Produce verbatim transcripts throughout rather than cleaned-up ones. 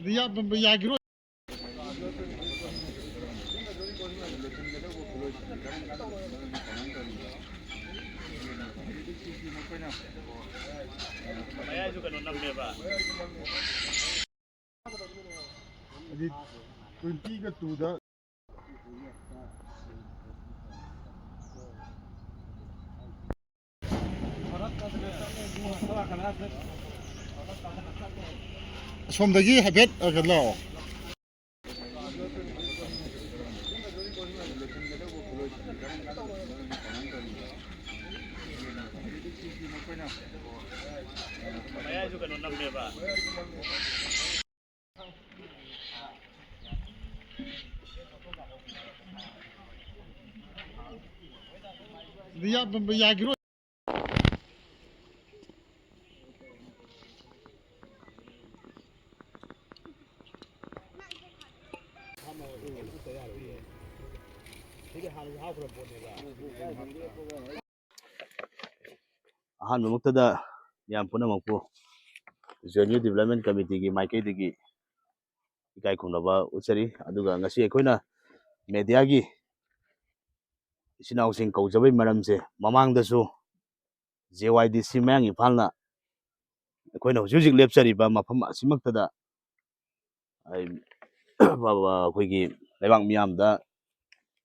ꯌꯥ-, ꯌꯥꯒꯤꯔꯣꯏ꯫ ꯃꯌꯥꯏꯁꯨ ꯀꯩꯅꯣ ꯅꯝꯃꯦꯕ꯫ ꯍꯥꯏꯗꯤ twenty-ꯒ two-ꯗ꯫ ꯑꯁꯣꯝꯗꯒꯤ ꯍꯥꯏꯐꯦꯠ, ꯑ, ꯀꯩꯅꯣ ꯂꯥꯛꯑꯣ꯫ ꯃꯌꯥꯏꯁꯨ ꯀꯩꯅꯣ ꯅꯝꯃꯦꯕ꯫ ꯌꯥ-, ꯌꯥꯒꯤꯔꯣꯏ꯫ ꯑꯍꯥꯟꯕꯃꯛꯇꯗ ꯃꯤꯌꯥꯝ ꯄꯨꯝꯅꯃꯛꯄꯨ ꯖꯦ ꯑꯦꯟ ꯌꯨ Development Committee-ꯒꯤ ꯃꯥꯏꯀꯩꯗꯒꯤ ꯏꯀꯥꯏ ꯈꯨꯝꯅꯕ ꯎꯠꯆꯔꯤ꯫ ꯑꯗꯨꯒ ꯉꯁꯤ ꯑꯩꯈꯣꯏꯅ media-ꯒꯤ ꯏꯆꯤꯟ ꯏꯅꯥꯎꯁꯤꯡ ꯀꯧꯖꯕꯒꯤ ꯃꯔꯝꯁꯦ, ꯃꯃꯥꯡꯗꯁꯨ ꯖꯦ ꯋꯥꯏ ꯗꯤ ꯁꯤ ꯃꯌꯥꯡ ꯏꯝꯐꯥꯜꯅ ꯑꯩꯈꯣꯏꯅ ꯍꯧꯖꯤꯛ ꯍꯧꯖꯤꯛ ꯂꯦꯞꯆꯔꯤꯕ ꯃꯐꯝ ꯑꯁꯤꯃꯛꯇꯗ ꯑꯩ-, ꯑꯩꯈꯣꯏꯒꯤ ꯂꯩꯕꯥꯛ ꯃꯤꯌꯥꯝꯗ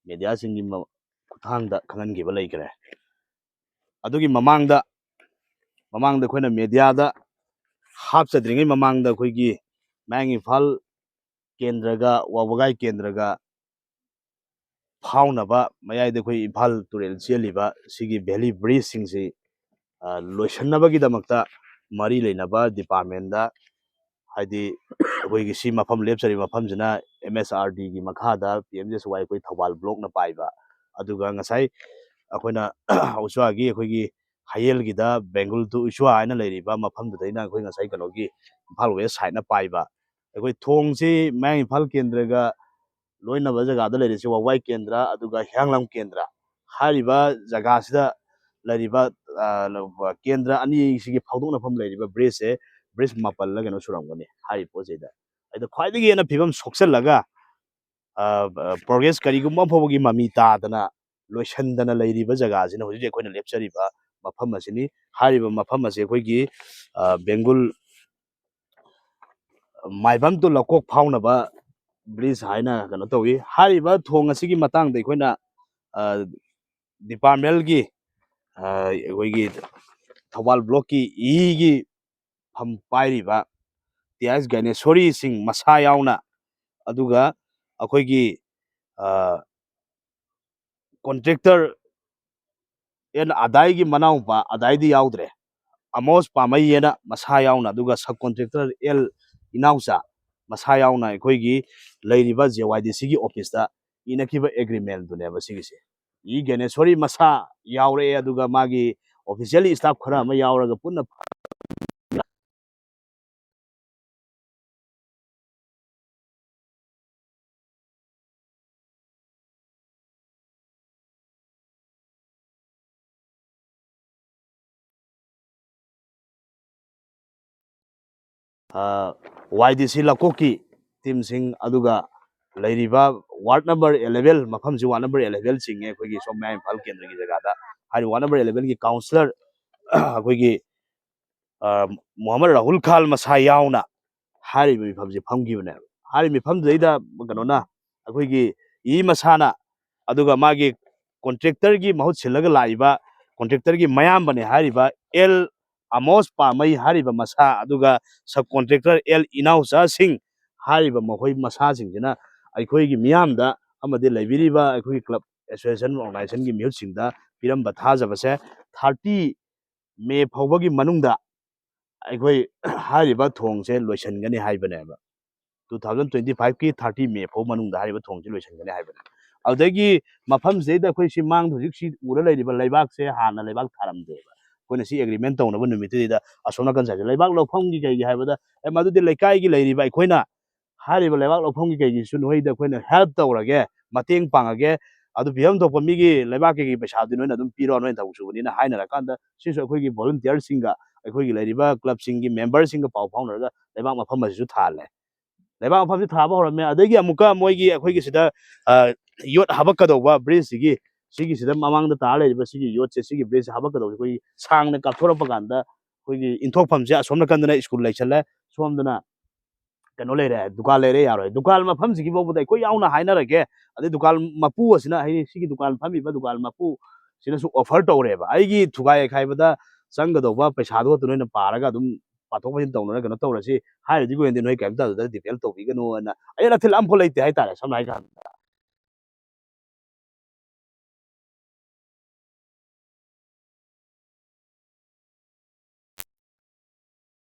media-ꯁꯤꯡꯒꯤ ꯃ-, ꯈꯨꯠꯊꯥꯡꯗ ꯈꯪꯍꯟꯈꯤꯕ ꯂꯩꯈ꯭ꯔꯦ꯫ ꯑꯗꯨꯒꯤ ꯃꯃꯥꯡꯗ, ꯃꯃꯥꯡꯗ ꯑꯩꯈꯣꯏꯅ media-ꯗ ꯍꯥꯞꯆꯗ꯭ꯔꯤꯉꯩ ꯃꯃꯥꯡꯗ ꯑꯩꯈꯣꯏꯒꯤ ꯃꯌꯥꯡ ꯏꯝꯐꯥꯜ ꯀꯦꯟꯗ꯭ꯔꯒ ꯋꯥꯕꯒꯥꯏ ꯀꯦꯟꯗ꯭ꯔꯒ ꯐꯥꯎꯅꯕ ꯃꯌꯥꯏꯗ ꯑꯩꯈꯣꯏ ꯏꯝꯐꯥꯜ ꯇꯨꯔꯦꯜ ꯆꯦꯜꯂꯤꯕ ꯁꯤꯒꯤ valley bridge-ꯁꯤꯡꯁꯤ, ꯑ, ꯂꯣꯏꯁꯤꯟꯅꯕꯒꯤꯗꯃꯛꯇ ꯃꯔꯤ ꯂꯩꯅꯕ department-ꯗ, ꯍꯥꯏꯗꯤ ꯑꯩꯈꯣꯏꯒꯤ ꯁꯤ ꯃꯐꯝ ꯂꯦꯞꯆꯔꯤꯕ ꯃꯐꯝꯁꯤꯅ ꯑꯦꯝ ꯑꯦꯁ ꯑꯥꯔ ꯗꯤꯒꯤ ꯃꯈꯥꯗ ꯄꯤ ꯑꯦꯝ ꯖꯤ ꯑꯦꯁ ꯋꯥꯏ ꯑꯩꯈꯣꯏ ꯊꯧꯕꯥꯜ block-ꯅ ꯄꯥꯏꯕ, ꯑꯗꯨꯒ ꯉꯁꯥꯏ ꯑꯩꯈꯣꯏꯅ ꯎꯁ꯭ꯋꯥꯒꯤ ꯑꯩꯈꯣꯏꯒꯤ ꯍꯌꯦꯜꯒꯤꯗ Bengal to ꯎꯁ꯭ꯋꯥ ꯍꯥꯏꯅ ꯂꯩꯔꯤꯕ ꯃꯐꯝꯗꯨꯗꯩꯅ ꯑꯩꯈꯣꯏ ꯉꯁꯥꯏ ꯀꯩꯅꯣꯒꯤ ꯏꯝꯐꯥꯜ west side-ꯅ ꯄꯥꯏꯕ꯫ ꯑꯩꯈꯣꯏ ꯊꯣꯡꯁꯤ ꯃꯌꯥꯡ ꯏꯝꯐꯥꯜ ꯀꯦꯟꯗ꯭ꯔꯒ ꯂꯣꯏꯅꯕ ꯖꯒꯥꯗ ꯂꯩꯔꯤꯁꯦ ꯋꯥꯕꯒꯥꯏ ꯀꯦꯟꯗ꯭ꯔ, ꯑꯗꯨꯒ ꯍꯤꯌꯥꯡꯂꯝ ꯀꯦꯟꯗ꯭ꯔ ꯍꯥꯏꯔꯤꯕ ꯖꯒꯥꯁꯤꯗ ꯂꯩꯔꯤꯕ, ꯑ, ꯀꯦꯟꯗ꯭ꯔ ꯑꯅꯤꯁꯤꯒꯤ ꯐꯥꯎꯗꯣꯛꯅꯐꯝ ꯂꯩꯔꯤꯕ bridge-ꯁꯦ bridge ꯃꯥꯄꯜꯂ ꯀꯩꯅꯣ ꯁꯨꯔꯝꯒꯅꯤ ꯍꯥꯏꯔꯤꯕ ꯄꯣꯠꯁꯤꯗ꯫ ꯑꯗ ꯈ꯭ꯋꯥꯏꯗꯒꯤ ꯍꯦꯟꯅ ꯐꯤꯕꯝ ꯁꯣꯛꯆꯜꯂꯒ, ꯑ, ꯑ, progress ꯀꯔꯤꯒꯨꯝꯕ ꯑꯃ ꯐꯥꯎꯕꯒꯤ ꯃꯃꯤ ꯇꯥꯗꯅ ꯂꯣꯏꯁꯟꯗꯅ ꯂꯩꯔꯤꯕ ꯖꯒꯥꯁꯤꯅ ꯍꯧꯖꯤꯛ ꯍꯧꯖꯤꯛ ꯑꯩꯈꯣꯏꯅ ꯂꯦꯞꯆꯔꯤꯕ ꯃꯐꯝ ꯑꯁꯤꯅꯤ꯫ ꯍꯥꯏꯔꯤꯕ ꯃꯐꯝ ꯑꯁꯤ ꯑꯩꯈꯣꯏꯒꯤ, ꯑ, ꯕꯦꯡꯒꯨꯜ ꯃꯥꯏꯕꯝ to ꯂꯀꯣꯛ ꯐꯥꯎꯅꯕ bridge ꯍꯥꯏꯅ ꯀꯩꯅꯣ ꯇꯧꯏ꯫ ꯍꯥꯏꯔꯤꯕ ꯊꯣꯡ ꯑꯁꯤꯒꯤ ꯃꯇꯥꯡꯗ ꯑꯩꯈꯣꯏꯅ, ꯑ, departmentꯒꯤ, ꯑ, ꯑꯩꯈꯣꯏꯒꯤ ꯊꯧꯕꯥꯜ blockꯀꯤ ꯏꯒꯤ ꯐꯝ ꯄꯥꯏꯔꯤꯕ ꯇꯤ ꯑꯥꯏ ꯑꯦꯁ ꯒ꯭ꯌꯥꯅꯦꯁꯣꯔꯤꯁꯤꯡ ꯃꯁꯥ ꯌꯥꯎꯅ, ꯑꯗꯨꯒ ꯑꯩꯈꯣꯏꯒꯤ, ꯑ, contractor ꯑꯦꯟ ꯑꯗꯥꯏꯒꯤ ꯃꯅꯥꯎꯄꯥ, ꯑꯗꯥꯏꯗꯤ ꯌꯥꯎꯗ꯭ꯔꯦ, ꯑꯃꯣꯁ ꯄꯥꯃꯩ ꯍꯥꯏꯅ ꯃꯁꯥ ꯌꯥꯎꯅ, ꯑꯗꯨꯒ sub contractor ꯑꯦꯜ ꯏꯅꯥꯎꯆꯥ ꯃꯁꯥ ꯌꯥꯎꯅ ꯑꯩꯈꯣꯏꯒꯤ ꯂꯩꯔꯤꯕ ꯖꯦ ꯋꯥꯏ ꯗꯤ ꯁꯤꯒꯤ officeꯇ ꯏꯅꯈꯤꯕ agreementꯗꯨꯅꯦꯕ ꯁꯤꯒꯤꯁꯦ꯫ ꯏ ꯒ꯭ꯌꯥꯅꯦꯁꯣꯔꯤ ꯃꯁꯥ ꯌꯥꯎꯔꯛꯑꯦ, ꯑꯗꯨꯒ ꯃꯥꯒꯤ officially staff ꯈꯔ ꯑꯃ ꯌꯥꯎꯔꯒ ꯄꯨꯟꯅ ꯋꯥꯏ ꯗꯤ ꯁꯤ ꯂꯀꯣꯛꯀꯤ teamꯁꯤꯡ, ꯑꯗꯨꯒ ꯂꯩꯔꯤꯕ ward number eleven, ꯃꯐꯝꯁꯤ ward number eleven ꯆꯤꯡꯉꯦ ꯑꯩꯈꯣꯏꯒꯤ ꯁꯣꯝ ꯃꯌꯥꯏ ꯏꯝꯐꯥꯜ ꯀꯦꯟꯗ꯭ꯔꯒꯤ ꯖꯒꯥꯗ꯫ ꯍꯥꯏꯔꯤꯕ ward number elevenꯒꯤ councillor ꯑꯩꯈꯣꯏꯒꯤ, ꯑ, ꯃꯣꯍꯝꯃꯗ ꯔꯥꯍꯨꯜ ꯈꯥꯟ ꯃꯁꯥ ꯌꯥꯎꯅ ꯍꯥꯏꯔꯤꯕ ꯃꯤꯐꯝꯁꯤ ꯐꯝꯈꯤꯕꯅꯦꯕ꯫ ꯍꯥꯏꯔꯤꯕ ꯃꯤꯐꯝꯗꯨꯗꯩꯗ ꯀꯩꯅꯣꯅ, ꯑꯩꯈꯣꯏꯒꯤ ꯏ ꯃꯁꯥꯅ, ꯑꯗꯨꯒ ꯃꯥꯒꯤ contractorꯒꯤ ꯃꯍꯨꯠ ꯁꯤꯜꯂꯒ ꯂꯥꯛꯏꯕ contractorꯒꯤ ꯃꯌꯥꯝꯕꯅꯦ ꯍꯥꯏꯔꯤꯕ ꯑꯦꯜ ꯑꯃꯣꯁ ꯄꯥꯃꯩ ꯍꯥꯏꯔꯤꯕ ꯃꯁꯥ, ꯑꯗꯨꯒ sub contractor ꯑꯦꯜ ꯏꯅꯥꯎꯆꯥꯁꯤꯡ ꯍꯥꯏꯔꯤꯕ ꯃꯈꯣꯏ ꯃꯁꯥꯁꯤꯡꯁꯤꯅ ꯑꯩꯈꯣꯏꯒꯤ ꯃꯤꯌꯥꯝꯗ ꯑꯃꯗꯤ ꯂꯩꯕꯤꯔꯤꯕ ꯑꯩꯈꯣꯏꯒꯤ club association organizationꯒꯤ ꯃꯤꯍꯨꯠꯁꯤꯡꯗ ꯄꯤꯔꯝꯕ ꯊꯥꯖꯕꯁꯦ, thirty May ꯐꯥꯎꯕꯒꯤ ꯃꯅꯨꯡꯗ ꯑꯩꯈꯣꯏ ꯍꯥꯏꯔꯤꯕ ꯊꯣꯡꯁꯦ ꯂꯣꯏꯁꯤꯟꯒꯅꯤ ꯍꯥꯏꯕꯅꯦꯕ꯫ Two thousand twenty fiveꯀꯤ thirty May ꯐꯥꯎ ꯃꯅꯨꯡꯗ ꯍꯥꯏꯔꯤꯕ ꯊꯣꯡꯁꯦ ꯂꯣꯏꯁꯤꯟꯒꯅꯤ ꯍꯥꯏꯕꯅꯦ꯫ ꯑꯗꯨꯗꯒꯤ ꯃꯐꯝꯁꯤꯗꯩꯗ ꯑꯩꯈꯣꯏ ꯁꯤ ꯃꯥꯡꯗ ꯍꯧꯖꯤꯛ ꯁꯤ ꯎꯔ ꯂꯩꯔꯤꯕ ꯂꯩꯕꯥꯛꯁꯦ ꯍꯥꯟꯅ ꯂꯩꯕꯥꯛ ꯊꯥꯔꯝꯗꯦꯕ꯫ ꯑꯩꯈꯣꯏꯅ ꯁꯤ agreement ꯇꯧꯅꯕ ꯅꯨꯃꯤꯠꯇꯨꯗꯩꯗ ꯑꯁꯣꯝ ꯅꯥꯀꯟ ꯁꯥꯏꯗ ꯂꯩꯕꯥꯛ ꯂꯧꯐꯝꯒꯤ ꯀꯩꯒꯤ ꯍꯥꯏꯕꯗ, ꯑꯦ, ꯃꯗꯨꯗꯤ ꯂꯩꯀꯥꯏꯒꯤ ꯂꯩꯔꯤꯕ ꯑꯩꯈꯣꯏꯅ ꯍꯥꯏꯔꯤꯕ ꯂꯩꯕꯥꯛ ꯂꯧꯐꯝꯒꯤ ꯀꯩꯒꯤꯁꯨ ꯅꯈꯣꯏꯗ ꯑꯩꯈꯣꯏꯅ help ꯇꯧꯔꯒꯦ, ꯃꯇꯦꯡ ꯄꯥꯡꯉꯒꯦ, ꯑꯗꯨ ꯄꯤꯐꯝ ꯊꯣꯛꯄ ꯃꯤꯒꯤ ꯂꯩꯕꯥꯛ ꯀꯩꯒꯤ ꯄꯩꯁꯥꯗꯨ ꯅꯣꯏꯅ ꯑꯗꯨꯝ ꯄꯤꯔꯣ, ꯅꯣꯏꯅ ꯊꯕꯛ ꯁꯨꯕꯅꯤꯅ ꯍꯥꯏꯅꯔꯀꯥꯟꯗ ꯁꯤꯁꯨ ꯑꯩꯈꯣꯏꯒꯤ volunteerꯁꯤꯡꯒ ꯑꯩꯈꯣꯏꯒꯤ ꯂꯩꯔꯤꯕ clubꯁꯤꯡꯒꯤ memberꯁꯤꯡꯒ ꯄꯥꯎ ꯐꯥꯎꯅꯔꯒ ꯂꯩꯕꯥꯛ ꯃꯐꯝ ꯑꯁꯤꯁꯨ ꯊꯥꯍꯜꯂꯦ꯫ ꯂꯩꯕꯥꯛ ꯃꯐꯝꯁꯤ ꯊꯥꯕ ꯍꯧꯔꯝꯃꯦ꯫ ꯑꯗꯒꯤ ꯑꯃꯨꯛꯀ ꯃꯣꯏꯒꯤ ꯑꯩꯈꯣꯏꯒꯤ ꯁꯤꯗ, ꯑ, ꯌꯣꯠ ꯍꯥꯄꯛꯀꯗꯧꯕ bridge ꯁꯤꯒꯤ, ꯁꯤꯒꯤ ꯁꯤꯗ ꯃꯃꯥꯡꯗ ꯇꯥꯔ ꯂꯩꯔꯤꯕ ꯁꯤꯒꯤ ꯌꯣꯠꯁꯦ, ꯁꯤꯒꯤ bridge ꯁꯦ ꯍꯥꯄꯛꯀꯗꯧꯕꯁꯦ ꯑꯩꯈꯣꯏꯒꯤ ꯁꯥꯡꯅ ꯀꯥꯞꯊꯣꯔꯛꯄ ꯀꯥꯟꯗ ꯑꯩꯈꯣꯏꯒꯤ ꯏꯟꯊꯣꯛꯐꯝꯁꯦ ꯑꯁꯣꯝ ꯅꯥꯀꯟꯗꯅ ꯁ꯭ꯀꯨꯜ ꯂꯩꯁꯜꯂꯦ, ꯁꯣꯝꯗꯅ ꯀꯩꯅꯣ ꯂꯩꯔꯦ, ꯗꯨꯀꯥꯟ ꯂꯩꯔꯦ, ꯌꯥꯔꯣꯏ꯫ ꯗꯨꯀꯥꯟ ꯃꯐꯝꯁꯤꯒꯤ ꯐꯥꯎꯕꯗ ꯑꯩꯈꯣꯏ ꯌꯥꯎꯅ ꯍꯥꯏꯅꯔꯒꯦ, ꯑꯗꯩ ꯗꯨꯀꯥꯟ ꯃꯄꯨ ꯑꯁꯤꯅ ꯍꯥꯏꯗꯤ ꯁꯤꯒꯤ ꯗꯨꯀꯥꯟ ꯐꯝꯃꯤꯕ ꯗꯨꯀꯥꯟ ꯃꯄꯨ ꯁꯤꯅꯁꯨ offer ꯇꯧꯔꯦꯕ, "ꯑꯩꯒꯤ ꯊꯨꯒꯥꯏ ꯈꯥꯏꯕꯗ ꯆꯪꯒꯗꯧꯕ ꯄꯩꯁꯥꯗꯨ ꯈꯛꯇ ꯅꯣꯏꯅ ꯄꯥꯔꯒ ꯑꯗꯨꯝ ꯄꯥꯊꯣꯛ ꯄꯥꯁꯤꯟ ꯇꯧꯅꯔ ꯀꯩꯅꯣ ꯇꯧꯔꯁꯤ, ꯍꯥꯏꯔꯗꯤ ꯑꯣꯏꯅꯗꯤ ꯅꯣꯏ ꯀꯩꯝꯇ ꯑꯗꯨꯗ depend ꯇꯧꯕꯤꯒꯅꯨ" ꯍꯥꯏꯅ ꯑꯌꯦꯠ ꯑꯊꯤꯜ ꯑꯝꯐꯥꯎ ꯂꯩꯇꯦ ꯍꯥꯏꯇꯥꯔꯦ꯫ ꯁꯝꯅ ꯍꯥꯏ ꯀꯥꯟꯗ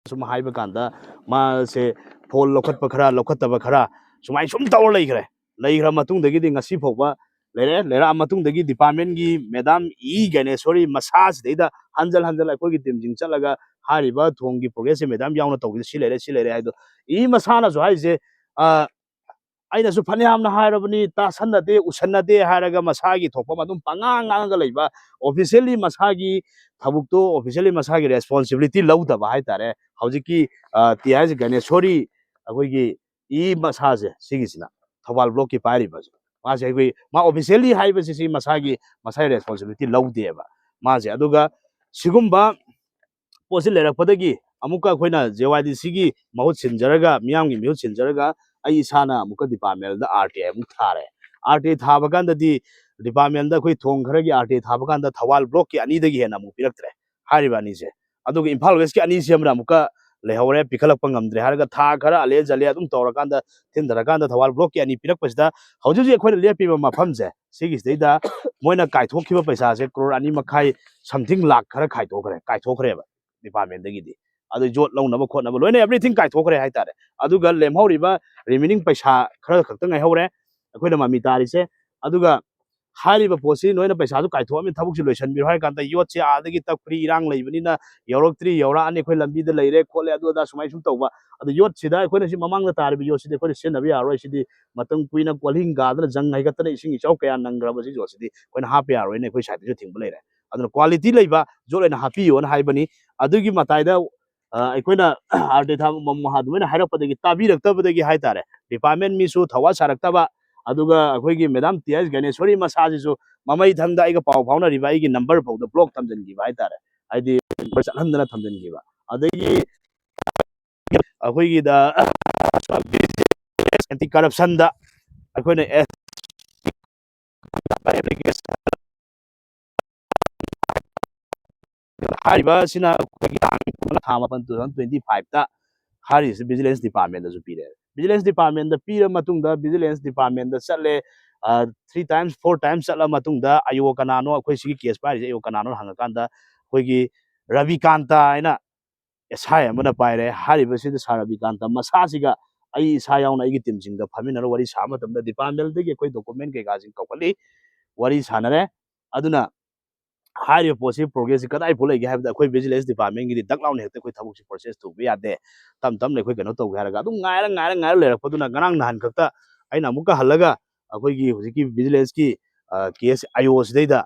ꯁꯨꯝ ꯍꯥꯏꯕ ꯀꯥꯟꯗ ꯃꯥꯁꯦ ꯐꯣꯟ ꯂꯧꯈꯠꯄ ꯈꯔ, ꯂꯧꯈꯠꯇꯕ ꯈꯔ, ꯁꯨꯃꯥꯏꯅ ꯁꯨꯝ ꯇꯧꯔ ꯂꯩꯈ꯭ꯔꯦ꯫ ꯂꯩꯈ꯭ꯔ ꯃꯇꯨꯡꯗꯒꯤꯗꯤ ꯉꯁꯤ ꯐꯥꯎꯕ ꯂꯩꯔꯦ꯫ ꯂꯩꯔꯛꯑ ꯃꯇꯨꯡꯗꯒꯤ department ꯀꯤ madam ꯏ ꯒ꯭ꯌꯥꯅꯦꯁꯣꯔꯤ ꯃꯁꯥꯁꯤꯗꯩꯗ ꯍꯟꯖꯜ ꯍꯟꯖꯜ ꯑꯩꯈꯣꯏꯒꯤ team ꯁꯤꯡ ꯆꯠꯂꯒ ꯍꯥꯏꯔꯤꯕ ꯊꯣꯡꯒꯤ progress ꯁꯦ madam ꯌꯥꯎꯅ ꯇꯧꯕꯤꯗ ꯁꯤ ꯂꯩꯔꯦ, ꯁꯤ ꯂꯩꯔꯦ ꯍꯥꯏꯗꯣ ꯏ ꯃꯁꯥꯅꯁꯨ ꯍꯥꯏꯔꯤꯁꯦ, ꯑ, ꯑꯩꯅꯁꯨ ꯐꯅꯌꯥꯝꯅ ꯍꯥꯏꯔꯕꯅꯤ, ꯇꯥꯁꯟꯅꯗꯦ, ꯎꯁꯟꯅꯗꯦ ꯍꯥꯏꯔꯒ ꯃꯁꯥꯒꯤ ꯊꯣꯛꯄ ꯑꯃ ꯑꯗꯨꯝ ꯄꯉꯥꯡ ꯉꯥꯡꯉꯒ ꯂꯩꯕ, officially ꯃꯁꯥꯒꯤ ꯊꯕꯛꯇꯣ, officially ꯃꯁꯥꯒꯤ responsibility ꯂꯧꯗꯕ ꯍꯥꯏꯇꯥꯔꯦ꯫ ꯍꯧꯖꯤꯛꯀꯤ, ꯑ, ꯇꯤ ꯑꯥꯏ ꯑꯦꯁ ꯒ꯭ꯌꯥꯅꯦꯁꯣꯔꯤ ꯑꯩꯈꯣꯏꯒꯤ ꯏ ꯃꯁꯥꯁꯦ, ꯁꯤꯒꯤꯁꯤꯅ ꯊꯧꯕꯥꯜ block ꯀꯤ ꯄꯥꯏꯔꯤꯕꯁꯦ, ꯃꯥꯁꯦ ꯑꯩꯈꯣꯏ, ꯃꯥ officially ꯍꯥꯏꯕꯁꯤ ꯁꯤ ꯃꯁꯥꯒꯤ, ꯃꯁꯥꯒꯤ responsibility ꯂꯧꯗꯦꯕ ꯃꯥꯁꯦ꯫ ꯑꯗꯨꯒ ꯁꯤꯒꯨꯝꯕ ꯄꯣꯠꯁꯤ ꯂꯩꯔꯛꯄꯗꯒꯤ ꯑꯃꯨꯛꯀ ꯑꯩꯈꯣꯏꯅ ꯖꯦ ꯋꯥꯏ ꯗꯤ ꯁꯤꯒꯤ ꯃꯍꯨꯠ ꯁꯤꯟꯖꯔꯒ, ꯃꯤꯌꯥꯝꯒꯤ ꯃꯤꯍꯨꯠ ꯁꯤꯟꯖꯔꯒ, ꯑꯩ ꯏꯁꯥꯅ ꯑꯃꯨꯛꯀ department ꯗ ꯑꯥꯔ ꯇꯤ ꯑꯥꯏ ꯑꯃꯨꯛ ꯊꯥꯔꯦ꯫ ꯑꯥꯔ ꯇꯤ ꯑꯥꯏ ꯊꯥꯕ ꯀꯥꯟꯗꯗꯤ department ꯗ ꯑꯩꯈꯣꯏ ꯊꯣꯡ ꯈꯔꯒꯤ ꯑꯥꯔ ꯇꯤ ꯑꯥꯏ ꯊꯥꯕ ꯀꯥꯟꯗ ꯊꯧꯕꯥꯜ block ꯀꯤ ꯑꯅꯤꯗꯒꯤ ꯍꯦꯟꯅ ꯑꯃꯨꯛ ꯄꯤꯔꯛꯇ꯭ꯔꯦ, ꯍꯥꯏꯔꯤꯕ ꯑꯅꯤꯁꯦ꯫ ꯑꯗꯨꯒ ꯏꯝꯐꯥꯜ West ꯀꯤ ꯑꯅꯤꯁꯤ ꯑꯃꯅ ꯑꯃꯨꯛꯀ ꯂꯩꯍꯧꯔꯦ, ꯄꯤꯈꯠꯂꯛꯄ ꯉꯝꯗ꯭ꯔꯦ ꯍꯥꯏꯔꯒ ꯊꯥ ꯈꯔ ꯑꯂꯦ ꯖꯂꯦ ꯑꯗꯨꯝ ꯇꯧꯔꯀꯥꯟꯗ, ꯊꯤꯟꯊꯔꯀꯥꯟꯗ ꯊꯧꯕꯥꯜ block ꯀꯤ ꯑꯅꯤ ꯄꯤꯔꯛꯄꯁꯤꯗ ꯍꯧꯖꯤꯛ ꯍꯧꯖꯤꯛ ꯑꯩꯈꯣꯏꯅ ꯂꯦꯞꯄꯤꯕ ꯃꯐꯝꯁꯦ, ꯁꯤꯒꯤꯁꯤꯗꯩꯗ ꯃꯣꯏꯅ ꯀꯥꯏꯊꯣꯛꯈꯤꯕ ꯄꯩꯁꯥꯁꯦ ꯀ꯭ꯔꯣꯔ ꯑꯅꯤ ꯃꯈꯥꯏ something ꯂꯥꯛ ꯈꯔ ꯈꯥꯏꯗꯣꯛꯈ꯭ꯔꯦ, ꯀꯥꯏꯊꯣꯛꯈ꯭ꯔꯦꯕ department ꯗꯒꯤꯗꯤ꯫ ꯑꯗꯨ ꯌꯣꯠ ꯂꯧꯅꯕ ꯈꯣꯠꯅꯕ ꯂꯣꯏꯅ everything ꯀꯥꯏꯊꯣꯛꯈ꯭ꯔꯦ ꯍꯥꯏꯇꯥꯔꯦ꯫ ꯑꯗꯨꯒ ꯂꯦꯝꯍꯧꯔꯤꯕ remaining ꯄꯩꯁꯥ ꯈꯔ ꯈꯛꯇ ꯉꯥꯏꯍꯧꯔꯦ ꯑꯩꯈꯣꯏꯅ ꯃꯃꯤ ꯇꯥꯔꯤꯁꯦ꯫ ꯑꯗꯨꯒ ꯍꯥꯏꯔꯤꯕ ꯄꯣꯠꯁꯤ ꯅꯣꯏꯅ ꯄꯩꯁꯥꯗꯨ ꯀꯥꯏꯊꯣꯛꯑꯝꯃꯤ, ꯊꯕꯛꯁꯤ ꯂꯣꯏꯁꯤꯟꯕꯤꯔꯣ ꯍꯥꯏ ꯀꯥꯟꯗ, ꯌꯣꯠꯁꯦ ꯑꯥꯗꯒꯤ ꯇꯞꯈ꯭ꯔꯤ, ꯏꯔꯥꯡ ꯂꯩꯕꯅꯤꯅ ꯌꯧꯔꯛꯇ꯭ꯔꯤ, ꯌꯧꯔꯛꯑꯅꯤ, ꯑꯩꯈꯣꯏ ꯂꯝꯕꯤꯗ ꯂꯩꯔꯦ ꯈꯣꯠꯂꯦ, ꯑꯗꯨ ꯑꯗꯥ ꯁꯨꯃꯥꯏꯅ ꯁꯨꯝ ꯇꯧꯕ꯫ ꯑꯗꯨ ꯌꯣꯠꯁꯤꯗ ꯑꯩꯈꯣꯏꯅ ꯁꯤ ꯃꯃꯥꯡꯗ ꯇꯥꯔꯤꯕ ꯌꯣꯠꯁꯤꯗꯤ ꯑꯩꯈꯣꯏꯅ ꯁꯤꯖꯤꯟꯅꯕ ꯌꯥꯔꯔꯣꯏ, ꯁꯤꯗꯤ ꯃꯇꯝ ꯀꯨꯏꯅ ꯀꯣꯜꯍꯤꯡ ꯀꯥꯗꯅ ꯖꯪ ꯍꯩꯒꯠꯇꯅ ꯏꯁꯤꯡ ꯏꯆꯥꯎ ꯀꯌꯥ ꯅꯪꯈ꯭ꯔꯕ ꯁꯤ ꯌꯣꯠꯁꯤꯗꯤ ꯑꯩꯈꯣꯏꯅ ꯍꯥꯞꯄ ꯌꯥꯔꯣꯏꯅ ꯑꯩꯈꯣꯏ side ꯇꯁꯨ ꯊꯤꯡꯕ ꯂꯩꯔꯦ꯫ ꯑꯗꯨꯅ quality ꯂꯩꯕ ꯌꯣꯠ ꯑꯣꯏꯅ ꯍꯥꯞꯄꯤꯌꯣꯅ ꯍꯥꯏꯕꯅꯤ꯫ ꯑꯗꯨꯒꯤ ꯃꯇꯥꯏꯗ ꯑ, ꯑꯩꯈꯣꯏꯅ ꯑꯥꯔꯇꯤꯊꯥ ꯃꯃꯨꯍꯥ ꯑꯗꯨꯃꯥꯏꯅ ꯍꯥꯏꯔꯛꯄꯗꯒꯤ, ꯇꯥꯕꯤꯔꯛꯇꯕꯗꯒꯤ ꯍꯥꯏꯇꯥꯔꯦ, ꯗꯤꯄꯥꯔꯠꯃꯦꯟ ꯃꯤꯁꯨ ꯊꯧꯋꯥ ꯁꯥꯔꯛꯇꯕ, ꯑꯗꯨꯒ ꯑꯩꯈꯣꯏꯒꯤ ꯃꯦꯗꯥꯝ ꯇꯤ ꯑꯦꯁ ꯒꯅꯦꯁꯣꯔꯤ ꯃꯁꯥꯁꯤꯁꯨ ꯃꯃꯩ ꯊꯪꯗ ꯑꯩꯒ ꯄꯥꯎ ꯐꯥꯎꯅꯔꯤꯕ ꯑꯩꯒꯤ ꯅꯝꯕꯔ ꯐꯥꯎꯗ ꯕ꯭ꯂꯣꯛ ꯊꯝꯖꯤꯟꯈꯤꯕ ꯍꯥꯏꯇꯥꯔꯦ, ꯍꯥꯏꯗꯤ ꯅꯝꯕꯔ ꯆꯠꯍꯟꯗꯅ ꯊꯝꯖꯤꯟꯈꯤꯕ꯫ ꯑꯗꯒꯤ ꯑꯩꯈꯣꯏꯒꯤꯗ ꯑꯦꯟꯇꯤ ꯀꯔꯞꯁꯟꯗ ꯑꯩꯈꯣꯏꯅ ꯍꯥꯏꯔꯤꯕ ꯑꯁꯤꯅ ꯑꯩꯈꯣꯏꯒꯤ ꯇꯥꯡ ꯊꯥ ꯃꯥꯄꯟ, two thousand twenty five ꯇ ꯍꯥꯏꯔꯤꯁꯤ ꯚꯤꯖꯤꯂꯦꯟꯁ ꯗꯤꯄꯥꯔꯠꯃꯦꯟꯗꯁꯨ ꯄꯤꯔꯦ꯫ ꯚꯤꯖꯤꯂꯦꯟꯁ ꯗꯤꯄꯥꯔꯠꯃꯦꯟꯗ ꯄꯤꯔ ꯃꯇꯨꯡꯗ ꯚꯤꯖꯤꯂꯦꯟꯁ ꯗꯤꯄꯥꯔꯠꯃꯦꯟꯗ ꯆꯠꯂꯦ, three times, four times ꯆꯠꯂ ꯃꯇꯨꯡꯗ ꯑꯥꯏ ꯑꯣ ꯀꯅꯥꯅꯣ, ꯑꯩꯈꯣꯏ ꯁꯤꯒꯤ ꯀꯦꯁ ꯄꯥꯏꯔꯤꯁꯦ ꯑꯥꯏ ꯑꯣ ꯀꯅꯥꯅꯣ ꯍꯪꯉꯀꯥꯟꯗ ꯑꯩꯈꯣꯏꯒꯤ ꯔꯕꯤꯀꯥꯟꯇ ꯍꯥꯏꯅ ꯑꯦꯁ ꯑꯥꯏ ꯑꯃꯅ ꯄꯥꯏꯔꯦ꯫ ꯍꯥꯏꯔꯤꯕꯁꯤꯗ ꯁꯥꯔ ꯔꯕꯤꯀꯥꯟꯇ ꯃꯁꯥꯁꯤꯒ ꯑꯩ ꯏꯁꯥ ꯌꯥꯎꯅ ꯑꯩꯒꯤ ꯇꯤꯝꯁꯤꯡꯗ ꯐꯝꯃꯤꯟꯅꯔ ꯋꯥꯔꯤ ꯁꯥꯕ ꯃꯇꯝꯗ ꯗꯤꯄꯥꯔꯠꯃꯦꯟꯗꯒꯤ ꯑꯩꯈꯣꯏ ꯗꯣꯀꯨꯃꯦꯟ ꯀꯩꯀꯥꯁꯤꯡ ꯀꯧꯈꯠꯂꯤ, ꯋꯥꯔꯤ ꯁꯥꯟꯅꯔꯦ꯫ ꯑꯗꯨꯅ ꯍꯥꯏꯔꯤꯕ ꯄꯣꯠꯁꯤ ꯄ꯭ꯔꯣꯒ꯭ꯔꯦꯁꯁꯤ ꯀꯗꯥꯏ ꯐꯥꯎ ꯂꯩꯒꯦ ꯍꯥꯏꯕꯗ ꯑꯩꯈꯣꯏ ꯚꯤꯖꯤꯂꯦꯟꯁ ꯗꯤꯄꯥꯔꯠꯃꯦꯟꯒꯤꯗꯤ ꯗꯛ ꯂꯥꯎꯅ ꯍꯦꯛꯇ ꯑꯩꯈꯣꯏ ꯊꯕꯛꯁꯤ ꯄ꯭ꯔꯣꯁꯦꯁ ꯇꯧꯕ ꯌꯥꯗꯦ, ꯇꯞ ꯇꯞꯅ ꯑꯩꯈꯣꯏ ꯀꯩꯅꯣ ꯇꯧꯒꯦ ꯍꯥꯏꯔꯒ ꯑꯗꯨꯝ ꯉꯥꯏꯔ ꯉꯥꯏꯔ ꯉꯥꯏꯔ ꯂꯩꯔꯛꯄꯗꯨꯅ ꯉꯔꯥꯡ ꯅꯍꯥꯟ ꯈꯛꯇ ꯑꯩꯅ ꯑꯃꯨꯛꯀ ꯍꯜꯂꯒ ꯑꯩꯈꯣꯏꯒꯤ ꯍꯧꯖꯤꯛꯀꯤ ꯚꯤꯖꯤꯂꯦꯟꯁꯀꯤ ꯀꯦꯁ ꯑꯥꯏ ꯑꯣ ꯁꯤꯗꯩꯗ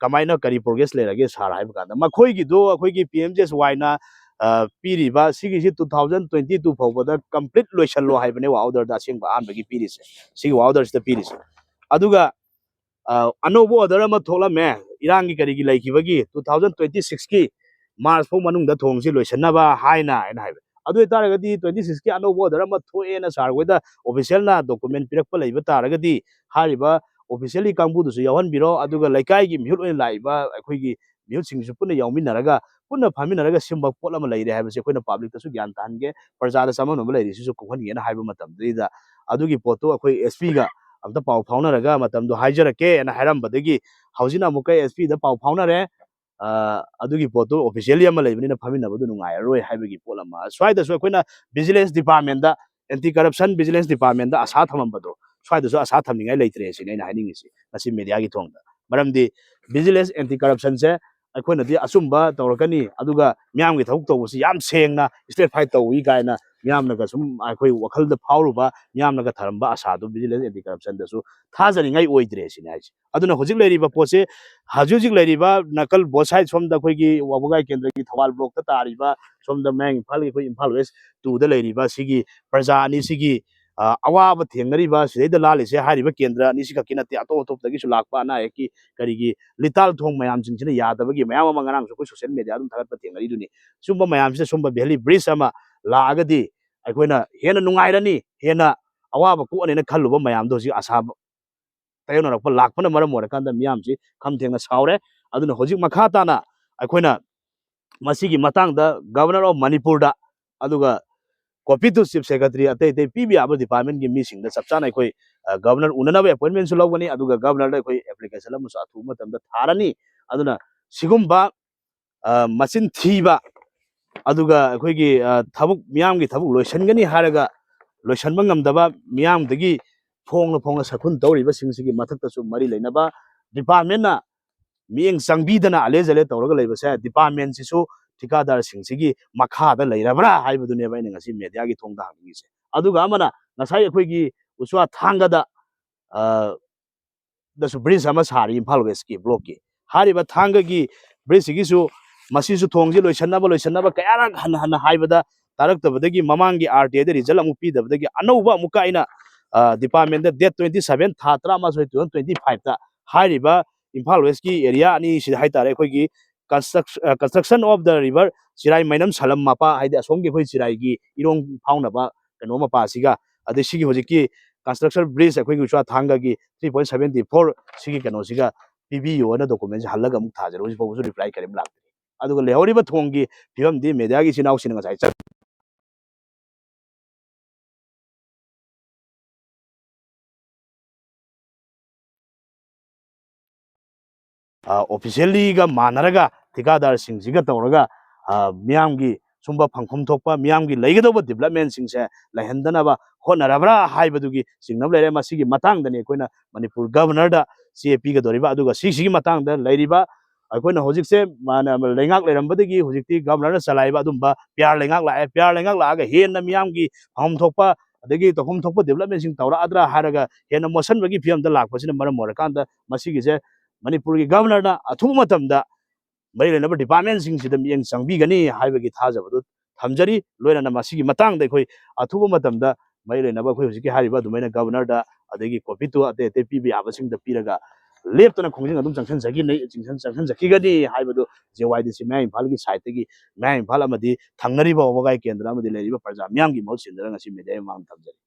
ꯀꯃꯥꯏꯅ ꯀꯔꯤ ꯄ꯭ꯔꯣꯒ꯭ꯔꯦꯁ ꯂꯩꯔꯒꯦ ꯁꯥꯔ ꯍꯥꯏꯕ ꯀꯥꯟꯗ ꯃꯈꯣꯏꯒꯤꯗꯣ ꯑꯩꯈꯣꯏꯒꯤ ꯄꯤ ꯑꯦꯝ ꯖꯤ ꯑꯦꯁ ꯋꯥꯏꯅ ꯄꯤꯔꯤꯕ ꯁꯤꯒꯤꯁꯤ two thousand twenty two ꯐꯥꯎꯕꯗ ꯀꯝꯄ꯭ꯂꯤꯠ ꯂꯣꯏꯁꯜꯂꯣ ꯍꯥꯏꯕꯅꯦ ꯑꯣꯔꯗꯔꯗ ꯑꯁꯦꯡꯕ ꯑꯍꯥꯟꯕꯒꯤ ꯄꯤꯔꯤꯁꯦ, ꯁꯤꯒꯤ ꯑꯣꯔꯗꯔꯁꯤꯗ ꯄꯤꯔꯤꯁꯦ꯫ ꯑꯗꯨꯒ ꯑ, ꯑꯅꯧꯕ ꯑꯣꯔꯗꯔ ꯑꯃ ꯊꯣꯛꯂꯝꯃꯦ, ꯏꯔꯥꯡꯒꯤ ꯀꯔꯤꯒꯤ ꯂꯩꯈꯤꯕꯒꯤ two thousand twenty six ꯀꯤ ꯃꯥꯔꯆ ꯐꯥꯎ ꯃꯅꯨꯡꯗ ꯊꯣꯡꯁꯤ ꯂꯣꯏꯁꯤꯟꯅꯕ ꯍꯥꯏꯅ ꯍꯥꯏꯅ ꯍꯥꯏꯕ꯫ ꯑꯗꯨ ꯑꯣꯏꯇꯥꯔꯒꯗꯤ twenty six ꯀꯤ ꯑꯅꯧꯕ ꯑꯣꯔꯗꯔ ꯑꯃ ꯊꯣꯛꯑꯦꯅ ꯁꯥꯔ ꯍꯣꯏꯗ ꯑꯣꯐꯤꯁꯤꯌꯦꯜꯅ ꯗꯣꯀꯨꯃꯦꯟ ꯄꯤꯔꯛꯄ ꯂꯩꯕ ꯇꯥꯔꯒꯗꯤ ꯍꯥꯏꯔꯤꯕ ꯑꯣꯐꯤꯁꯤꯌꯦꯜꯒꯤ ꯀꯥꯡꯕꯨꯗꯨꯁꯨ ꯌꯥꯎꯍꯟꯕꯤꯔꯣ, ꯑꯗꯨꯒ ꯂꯩꯀꯥꯏꯒꯤ ꯃꯤꯍꯨꯠ ꯑꯣꯏꯅ ꯂꯥꯛꯏꯕ ꯑꯩꯈꯣꯏꯒꯤ ꯃꯤꯍꯨꯠꯁꯤꯡꯁꯨ ꯄꯨꯟꯅ ꯌꯥꯎꯃꯤꯟꯅꯔꯒ ꯄꯨꯟꯅ ꯐꯝꯃꯤꯟꯅꯔꯒ ꯁꯤꯟꯕ ꯄꯣꯠ ꯑꯃ ꯂꯩꯔꯦ ꯍꯥꯏꯕꯁꯦ ꯑꯩꯈꯣꯏꯅ ꯄꯕ꯭ꯂꯤꯛꯇꯁꯨ ꯒ꯭ꯌꯥꯟ ꯇꯥꯍꯟꯒꯦ, ꯄ꯭ꯔꯖꯥꯗ ꯆꯃꯝꯅꯕ ꯂꯩꯔꯤꯁꯤꯁꯨ ꯀꯣꯛꯍꯟꯒꯦꯅ ꯍꯥꯏꯕ ꯃꯇꯝꯗꯨꯗꯩꯗ ꯑꯗꯨꯒꯤ ꯄꯣꯠꯇꯨ ꯑꯩꯈꯣꯏ ꯑꯦꯁ ꯄꯤꯒ ꯑꯝꯇ ꯄꯥꯎ ꯐꯥꯎꯅꯔꯒ ꯃꯇꯝꯗꯣ ꯍꯥꯏꯖꯔꯛꯀꯦꯅ ꯍꯥꯏꯔꯝꯕꯗꯒꯤ ꯍꯧꯖꯤꯛꯅ ꯑꯃꯨꯛꯀ ꯑꯦꯁ ꯄꯤꯗ ꯄꯥꯎ ꯐꯥꯎꯅꯔꯦ꯫ ꯑ, ꯑꯗꯨꯒꯤ ꯄꯣꯠꯇꯨ ꯑꯣꯐꯤꯁꯤꯌꯦꯜꯂꯤ ꯑꯃ ꯂꯩꯕꯅꯤꯅ ꯐꯝꯃꯤꯟꯅꯕꯗꯨ ꯅꯨꯡꯉꯥꯏꯔꯔꯣꯏ ꯍꯥꯏꯕꯒꯤ ꯄꯣꯠ ꯑꯃ꯫ ꯁ꯭ꯋꯥꯏꯗꯁꯨ ꯑꯩꯈꯣꯏꯅ ꯚꯤꯖꯤꯂꯦꯟꯁ ꯗꯤꯄꯥꯔꯠꯃꯦꯟꯗ, ꯑꯦꯟꯇꯤ ꯀꯔꯞꯁꯟ ꯚꯤꯖꯤꯂꯦꯟꯁ ꯗꯤꯄꯥꯔꯠꯃꯦꯟꯗ ꯑꯁꯥ ꯊꯝꯃꯝꯕꯗꯣ ꯁ꯭ꯋꯥꯏꯗꯁꯨ ꯑꯁꯥ ꯊꯝꯅꯤꯡꯉꯥꯏ ꯂꯩꯇ꯭ꯔꯦ ꯁꯤꯅꯤ ꯑꯩꯅ ꯍꯥꯏꯅꯤꯡꯉꯤꯁꯤ ꯉꯁꯤ ꯃꯦꯗꯤꯌꯥꯒꯤ ꯊꯣꯡꯗ꯫ ꯃꯔꯝꯗꯤ ꯚꯤꯖꯤꯂꯦꯟꯁ ꯑꯦꯟꯇꯤ ꯀꯔꯞꯁꯟꯁꯦ ꯑꯩꯈꯣꯏꯅꯗꯤ ꯑꯆꯨꯝꯕ ꯇꯧꯔꯛꯀꯅꯤ, ꯑꯗꯨꯒ ꯃꯤꯌꯥꯝꯒꯤ ꯊꯕꯛ ꯇꯧꯕꯁꯤ ꯌꯥꯝ ꯁꯦꯡꯅ ꯁ꯭ꯇ꯭ꯔꯦꯠ ꯐꯥꯏꯠ ꯇꯧꯏ ꯀꯥꯏꯅ ꯃꯤꯌꯥꯝꯅꯒ ꯁꯨꯝ ꯑꯩꯈꯣꯏ ꯋꯥꯈꯜꯗ ꯐꯥꯎꯔꯨꯕ, ꯃꯤꯌꯥꯝꯅꯒ ꯊꯔꯝꯕ ꯑꯁꯥꯗꯨ Vigilance Anti Corruptionꯗꯁꯨ ꯊꯥꯖꯅꯤꯡꯉꯥꯏ ꯑꯣꯏꯗ꯭ꯔꯦ ꯁꯤꯅꯤ ꯍꯥꯏꯁꯦ꯫ ꯑꯗꯨꯅ ꯍꯧꯖꯤꯛ ꯂꯩꯔꯤꯕ ꯄꯣꯠꯁꯦ, ꯍꯧꯖꯤꯛ ꯍꯧꯖꯤꯛ ꯂꯩꯔꯤꯕ ꯅꯥꯀꯜ both side, ꯁꯣꯝꯗ ꯑꯩꯈꯣꯏꯒꯤ ꯋꯥꯕꯒꯥꯏ ꯀꯦꯟꯗ꯭ꯔꯒꯤ ꯊꯧꯕꯥꯜ blockꯇ ꯇꯥꯔꯤꯕ, ꯁꯣꯝꯗ ꯃꯌꯥꯡ ꯏꯝꯐꯥꯜꯒꯤ ꯑꯩꯈꯣꯏ ꯏꯝꯐꯥꯜ West twoꯗ ꯂꯩꯔꯤꯕ ꯁꯤꯒꯤ ꯄ꯭ꯔꯖꯥ ꯑꯅꯤꯁꯤꯒꯤ, ꯑ, ꯑꯋꯥꯕ ꯊꯦꯡꯅꯔꯤꯕ, ꯁꯤꯗꯩꯗ ꯂꯥꯜꯂꯤꯁꯦ, ꯍꯥꯏꯔꯤꯕ ꯀꯦꯟꯗ꯭ꯔ ꯑꯅꯤꯁꯤ ꯈꯛꯀꯤ ꯅꯠꯇꯦ, ꯑꯇꯣꯞ ꯑꯇꯣꯞꯄꯗꯒꯤꯁꯨ ꯂꯥꯛꯄ ꯑꯅꯥ ꯑꯌꯦꯛꯀꯤ ꯀꯔꯤꯒꯤ ꯂꯤꯇꯥꯜ ꯊꯣꯡ ꯃꯌꯥꯝꯁꯤꯡꯁꯤꯅ ꯌꯥꯗꯕꯒꯤ ꯃꯌꯥꯝ ꯑꯃ ꯉꯔꯥꯡꯁꯨ ꯑꯩꯈꯣꯏ social mediaꯗ ꯑꯗꯨꯝ ꯊꯥꯒꯠꯄ ꯊꯦꯡꯅꯔꯤꯗꯨꯅꯤ꯫ ꯁꯨꯝꯕ ꯃꯌꯥꯝꯁꯤꯗ ꯁꯨꯝꯕ valley bridge ꯑꯃ ꯂꯥꯛꯑꯒꯗꯤ ꯑꯩꯈꯣꯏꯅ ꯍꯦꯟꯅ ꯅꯨꯡꯉꯥꯏꯔꯅꯤ, ꯍꯦꯟꯅ ꯑꯋꯥꯕ ꯀꯣꯛꯑꯅꯤꯅ ꯈꯜꯂꯨꯕ ꯃꯌꯥꯝꯗꯣ ꯍꯧꯖꯤꯛ ꯑꯁꯥ ꯇꯥꯏꯌꯣꯟꯅꯔꯛꯄ ꯂꯥꯛꯄꯅ ꯃꯔꯝ ꯑꯣꯏꯔꯀꯥꯟꯗ ꯃꯤꯌꯥꯝꯁꯤ ꯈꯝ ꯊꯦꯡꯅ ꯁꯥꯎꯔꯦ꯫ ꯑꯗꯨꯅ ꯍꯧꯖꯤꯛ ꯃꯈꯥ ꯇꯥꯅ ꯑꯩꯈꯣꯏꯅ ꯃꯁꯤꯒꯤ ꯃꯇꯥꯡꯗ Governor of Manipurꯗ, ꯑꯗꯨꯒ copy to Chief Secretary, ꯑꯇꯩ ꯑꯇꯩ ꯄꯤꯕ ꯌꯥꯕ departmentꯀꯤ ꯃꯤꯁꯤꯡꯗ ꯆꯞ ꯆꯥꯅ ꯑꯩꯈꯣꯏ, ꯑ, Governor ꯎꯅꯅꯕ appointmentꯁꯨ ꯂꯧꯒꯅꯤ, ꯑꯗꯨꯒ Governorꯗ ꯑꯩꯈꯣꯏ application ꯑꯃꯁꯨ ꯑꯊꯨꯕ ꯃꯇꯝꯗ ꯊꯥꯔꯅꯤ꯫ ꯑꯗꯨꯅ ꯁꯤꯒꯨꯝꯕ, ꯑ, ꯃꯆꯤꯟ ꯊꯤꯕ, ꯑꯗꯨꯒ ꯑꯩꯈꯣꯏꯒꯤ, ꯑ, ꯊꯕꯛ, ꯃꯤꯌꯥꯝꯒꯤ ꯊꯕꯛ ꯂꯣꯏꯁꯤꯟꯒꯅꯤ ꯍꯥꯏꯔꯒ ꯂꯣꯏꯁꯤꯟꯕ ꯉꯝꯗꯕ, ꯃꯤꯌꯥꯝꯗꯒꯤ ꯐꯣꯡꯅ ꯐꯣꯡꯅ ꯁꯛꯈꯨꯟ ꯇꯧꯔꯤꯕꯁꯤꯡꯁꯤꯒꯤ ꯃꯊꯛꯇꯁꯨ ꯃꯔꯤ ꯂꯩꯅꯕ departmentꯅ ꯃꯤꯠꯌꯦꯡ ꯆꯪꯕꯤꯗꯅ ꯑꯂꯦ ꯖꯂꯦ ꯇꯧꯔꯒ ꯂꯩꯕꯁꯦ departmentꯁꯤꯁꯨ ꯊꯤꯀꯥꯗꯥꯔꯁꯤꯡꯁꯤꯒꯤ ꯃꯈꯥꯗ ꯂꯩꯔꯕ꯭ꯔꯥ ꯍꯥꯏꯕꯗꯨꯅꯦꯕ ꯑꯩꯅ ꯉꯁꯤ mediaꯒꯤ ꯊꯣꯡꯗ ꯍꯪꯅꯤꯡꯉꯤꯁꯦ꯫ ꯑꯗꯨꯒ ꯑꯃꯅ ꯉꯁꯥꯏ ꯑꯩꯈꯣꯏꯒꯤ ꯎꯆ꯭ꯋꯥ ꯊꯥꯡꯒꯗ, ꯑ, ꯗꯁꯨ bridge ꯑꯃ ꯁꯥꯔꯤ ꯏꯝꯐꯥꯜ Westꯀꯤ blockꯀꯤ꯫ ꯍꯥꯏꯔꯤꯕ ꯊꯥꯡꯒꯒꯤ bridgeꯁꯤꯒꯤꯁꯨ ꯃꯁꯤꯁꯨ ꯊꯣꯡꯁꯤ ꯂꯣꯏꯁꯟꯅꯕ, ꯂꯣꯏꯁꯟꯅꯕ ꯀꯌꯥꯔꯛ ꯍꯟꯅ ꯍꯟꯅ ꯍꯥꯏꯕꯗ ꯇꯥꯔꯛꯇꯕꯗꯒꯤ ꯃꯃꯥꯡꯒꯤ RTIꯗ result ꯑꯃꯨꯛ ꯄꯤꯗꯕꯗꯒꯤ ꯑꯅꯧꯕ ꯑꯃꯨꯛꯀ ꯑꯩꯅ, ꯑ, departmentꯗ date twenty seven ꯊꯥ ꯇꯔꯥꯃꯥꯊꯣꯏ two thousand twenty fiveꯇ ꯍꯥꯏꯔꯤꯕ ꯏꯝꯐꯥꯜ Westꯀꯤ area ꯑꯅꯤꯁꯤꯗ ꯍꯥꯏꯇꯥꯔꯦ, ꯑꯩꯈꯣꯏꯒꯤ construct-, ꯑ, construction of the river ꯆꯤꯔꯥꯏ ꯃꯩꯅꯝ ꯁꯂꯝ ꯃꯄꯥ, ꯍꯥꯏꯗꯤ ꯑꯁꯣꯝꯒꯤ ꯑꯩꯈꯣꯏ ꯆꯤꯔꯥꯏꯒꯤ ꯏꯔꯣꯡ ꯐꯥꯎꯅꯕ ꯀꯩꯅꯣ ꯃꯄꯥꯁꯤꯒ, ꯑꯗꯩ ꯁꯤꯒꯤ ꯍꯧꯖꯤꯛꯀꯤ construction bridge ꯑꯩꯈꯣꯏꯒꯤ ꯎꯆ꯭ꯋꯥ ꯊꯥꯡꯒꯒꯤ three point seventy four ꯁꯤꯒꯤ ꯀꯩꯅꯣꯁꯤꯒ ꯄꯤꯕꯤꯌꯣꯅ documentꯁꯦ ꯍꯜꯂꯒ ꯑꯃꯨꯛ ꯊꯥꯖꯔꯦ꯫ ꯍꯧꯖꯤꯛ ꯐꯥꯎꯕꯁꯨ reply ꯀꯔꯤꯝ ꯂꯥꯛꯇ꯭ꯔꯤ꯫ ꯑꯗꯨꯒ ꯂꯩꯍꯧꯔꯤꯕ ꯊꯣꯡꯒꯤ ꯐꯤꯕꯝꯗꯤ mediaꯒꯤ ꯏꯆꯤꯟ ꯏꯅꯥꯎꯁꯤꯡꯅ ꯉꯁꯥꯏ ꯆꯠ- ꯑ, officiallyꯒ ꯃꯥꯟꯅꯔꯒ ꯊꯤꯀꯥꯗꯥꯔꯁꯤꯡꯁꯤꯒ ꯇꯧꯔꯒ, ꯑ, ꯃꯤꯌꯥꯝꯒꯤ ꯁꯨꯝꯕ ꯐꯪꯐꯝ ꯊꯣꯛꯄ, ꯃꯤꯌꯥꯝꯒꯤ ꯂꯩꯒꯗꯧꯕ developmentꯁꯤꯡꯁꯦ ꯂꯩꯍꯟꯗꯅꯕ ꯍꯣꯠꯅꯔꯕ꯭ꯔꯥ ꯍꯥꯏꯕꯗꯨꯒꯤ ꯆꯤꯡꯅꯕ ꯂꯩꯔꯦ꯫ ꯃꯁꯤꯒꯤ ꯃꯇꯥꯡꯗꯅꯤ ꯑꯩꯈꯣꯏꯅ ꯃꯅꯤꯄꯨꯔ Governorꯗ ꯆꯦ ꯄꯤꯒꯗꯧꯔꯤꯕ꯫ ꯑꯗꯨꯒ ꯁꯤꯁꯤꯒꯤ ꯃꯇꯥꯡꯗ ꯂꯩꯔꯤꯕ ꯑꯩꯈꯣꯏꯅ ꯍꯧꯖꯤꯛꯁꯦ ꯃꯥꯅ ꯂꯩꯉꯥꯛ ꯂꯩꯔꯝꯕꯗꯒꯤ ꯍꯧꯖꯤꯛꯇꯤ ꯒꯚꯔꯅꯔꯅ ꯆꯂꯥꯏꯕ ꯑꯗꯨꯝꯕ ꯄꯤ ꯑꯥꯔ ꯂꯩꯉꯥꯛ ꯂꯥꯛꯑꯦ꯫ ꯄꯤ ꯑꯥꯔ ꯂꯩꯉꯥꯛ ꯂꯥꯛꯑꯒ ꯍꯦꯟꯅ ꯃꯤꯌꯥꯝꯒꯤ ꯐꯪꯐꯝ ꯊꯣꯛꯄ ꯑꯗꯒꯤ ꯇꯧꯐꯝ ꯊꯣꯛꯄ ꯗꯤꯕꯂꯞꯃꯦꯟꯁꯤꯡ ꯇꯧꯔꯛꯑꯗ꯭ꯔꯥ ꯍꯥꯏꯔꯒ ꯍꯦꯟꯅ ꯃꯣꯠꯁꯟꯕꯒꯤ ꯐꯤꯕꯝꯗ ꯂꯥꯛꯄꯁꯤꯅ ꯃꯔꯝ ꯑꯣꯏꯔꯀꯥꯟꯗ ꯃꯁꯤꯒꯤꯁꯦ ꯃꯅꯤꯄꯨꯔꯒꯤ ꯒꯚꯔꯅꯔꯅ ꯑꯊꯨꯕ ꯃꯇꯝꯗ ꯃꯔꯤ ꯂꯩꯅꯕ ꯗꯤꯄꯥꯔꯠꯃꯦꯟꯁꯤꯡꯁꯤꯗ ꯃꯤꯠꯌꯦꯡ ꯆꯪꯕꯤꯒꯅꯤ ꯍꯥꯏꯕꯒꯤ ꯊꯥꯖꯕꯗꯨ ꯊꯝꯖꯔꯤ꯫ ꯂꯣꯏꯅꯅ ꯃꯁꯤꯒꯤ ꯃꯇꯥꯡꯗ ꯑꯩꯈꯣꯏ ꯑꯊꯨꯕ ꯃꯇꯝꯗ ꯃꯔꯤ ꯂꯩꯅꯕ ꯑꯩꯈꯣꯏ ꯍꯧꯖꯤꯛꯀꯤ ꯍꯥꯏꯔꯤꯕ ꯑꯗꯨꯃꯥꯏꯅ ꯒꯚꯔꯅꯔꯗ ꯑꯗꯒꯤ ꯀꯣꯄꯤ ꯇꯨ ꯑꯇꯩ ꯑꯇꯩ ꯄꯤꯕ ꯌꯥꯕꯁꯤꯡꯗ ꯄꯤꯔꯒ ꯂꯦꯞꯇꯅ ꯈꯣꯡꯖꯪ ꯑꯗꯨꯝ ꯆꯪꯁꯤꯟꯖꯈꯤꯅꯤ, ꯆꯪꯁꯤꯟꯖꯈꯤꯒꯅꯤ ꯍꯥꯏꯕꯗꯨ ꯖꯦ ꯋꯥꯏ ꯗꯤ ꯁꯤ ꯃꯌꯥꯏ ꯏꯝꯐꯥꯜꯒꯤ ꯁꯥꯏꯠꯇꯒꯤ ꯃꯌꯥꯏ ꯏꯝꯐꯥꯜ ꯑꯃꯗꯤ ꯊꯪꯅꯔꯤꯕ ꯋꯥꯕꯒꯥꯏ ꯀꯦꯟꯗ꯭ꯔ ꯑꯃꯗꯤ ꯂꯩꯔꯤꯕ ꯄ꯭ꯔꯖꯥ ꯃꯤꯌꯥꯝꯒꯤ ꯃꯍꯨꯠ ꯁꯤꯟꯗꯨꯅ ꯉꯁꯤ ꯃꯦꯗꯤꯌꯥꯒꯤ ꯃꯃꯥꯡꯗ ꯊꯝꯖꯔꯤ꯫